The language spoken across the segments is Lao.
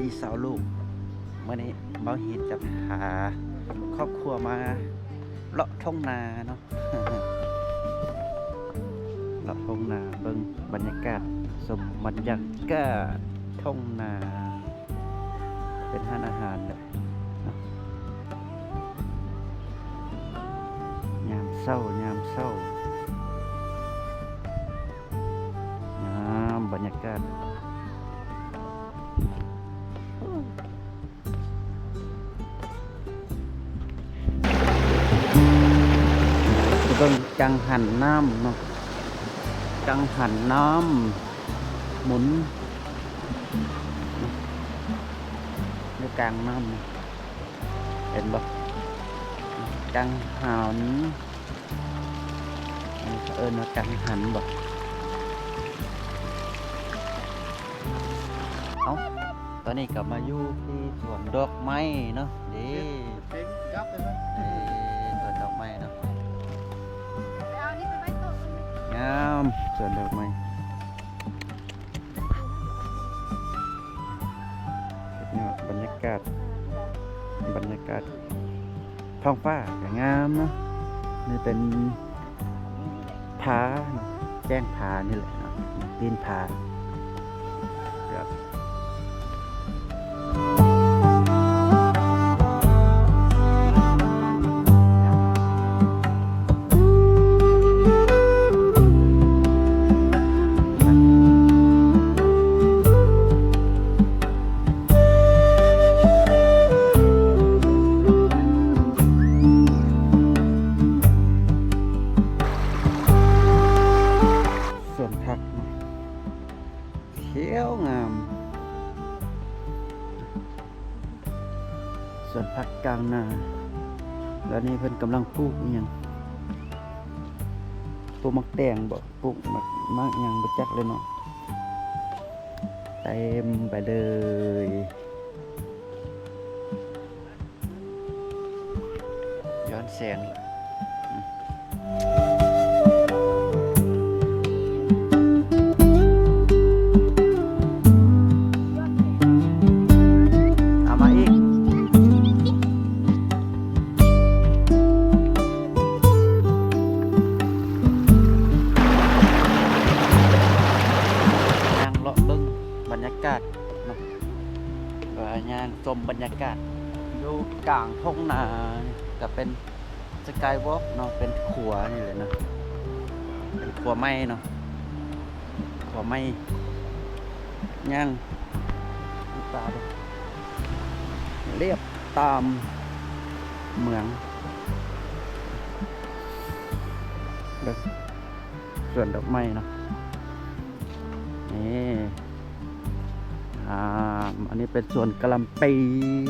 ອີ່ສາວລູກ ມື້ນີ້ເບົາຫີນຈະພາຄອບຄົວມາເລາະທົ່ງນາເນາະ ເລາະທົ່ງນາ ເບິ່ງບັນຍາກາດ ຊົມບັນຍາກາດທົ່ງນາ ເປັນຮ້ານອາຫານເນາະ ຍາມເຊົ້າ ຍາມເຊົ້າ ງາມບັນຍາກາດ ເບິ່ງກັງຫັນນ້ຳເນາະ ກັງຫັນນ້ຳໝູນ ຢູ່ກາງນ້ຳ ເຫັນບໍ່? ກັງຫັນ ອັນນີ້ເຂົາເອີ້ນວ່າກັງຫັນບໍ? ເອົ້າ ຕອນນີ້ກໍມາຢູ່ທີ່ສວນດອກໄມ້ເນາະ ເດ້ ເອີ ສວນດອກໄມ້ເນາະ ງາມ ສວນດອກໄມ້. ສຸດຍອດບັນຍາກາດ ບັນຍາກາດ ທ້ອງຟ້າກໍງາມເນາະ ນີ້ເປັນຜາເນາະ ແກ້ງຜານີ້ແຫຼະເນາະ ຕີນຜາ. ສວນຜັກ ຂຽວງາມ ສວນຜັກກາງນາ ແລ້ວນີ້ເພິ່ນກຳລັງປູກອີ່ຫຍັງ ປູກໝາກແຕງບໍ ປູກໝາກ ໝາກຫຍັງບໍ່ຈັກເລີຍເນາະ ເຕັມໄປເລີຍ. ຍ້ອນແສງ ເອົາມາອີກ ຍ່າງເລາະເບິ່ງບັນຍາກາດເນາະ. ກໍຍ່າງຊົມບັນຍາກາດຢູ່ກາງທົ່ງນາ ກໍເປັນສະກາຍວອກເນາະ ເປັນຂົວນີ້ແຫຼະເນາະ ເປັນຂົວໄມ້ເນາະ ຂົວໄມ້ ຍ່າງຕາມ ລຽບຕາມເມືອງ ເບິ່ງ ສວນດອກໄມ້ເນາະ ນີ້ ອ່າ ອັນນີ້ເປັນສວນກະຫຼ່ຳປີ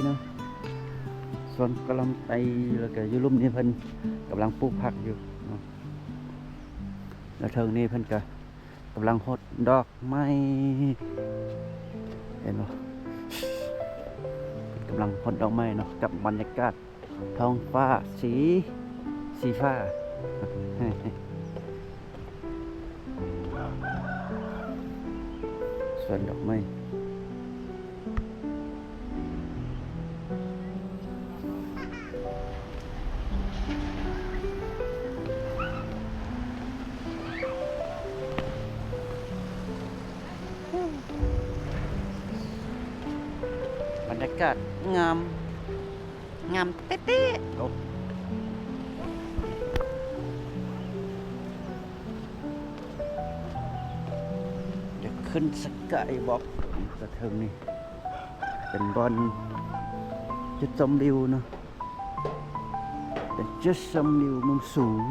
ເນາະ ສວນກະຫຼ່ຳປີ ແລ້ວກະຢູ່ລຸ່ມນີ້ເພິ່ນກຳລັງປູກຜັກຢູ່ເນາະ ແລ້ວເທິງນີ້ເພິ່ນກະກຳລັງຫົດດອກໄມ້ ເຫັນບໍ່ ເພິ່ນກຳລັງຫົດດອກໄມ້ເນາະ ກັບບັນຍາກາດ ທ້ອງຟ້າສີ ສີຟ້າ ສວນດອກໄມ້ ບັນຍາກາດງາມ. ງາມເຕະໆ ໂອ້ ຢາກຂຶ້ນສະກາຍວອກ ກະເທິງນີ້ ເປັນບ່ອນຈຸດຊົມວິວເນາະ ເປັນຈຸດຊົມວິວມຸມສູງ.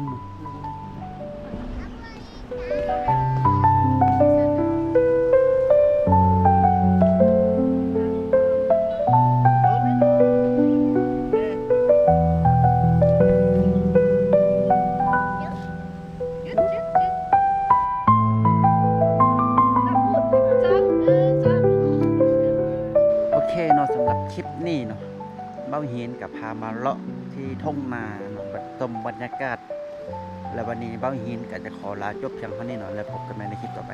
ໂອເຄເນາະ ສຳລັບຄລິບນີ້ເນາະ ເບົາຫີນກໍພາມາເລາະທີ່ທົ່ງນາເນາະ ແບບຊົມບັນຍາກາດ ແລະ ວັນນີ້ເບົາຫີນກໍຈະຂໍລາຈົບພຽງເທົ່ານີ້ເນາະ ແລະ ພົບກັນໃໝ່ໃນຄລິບຕໍ່ໄປ.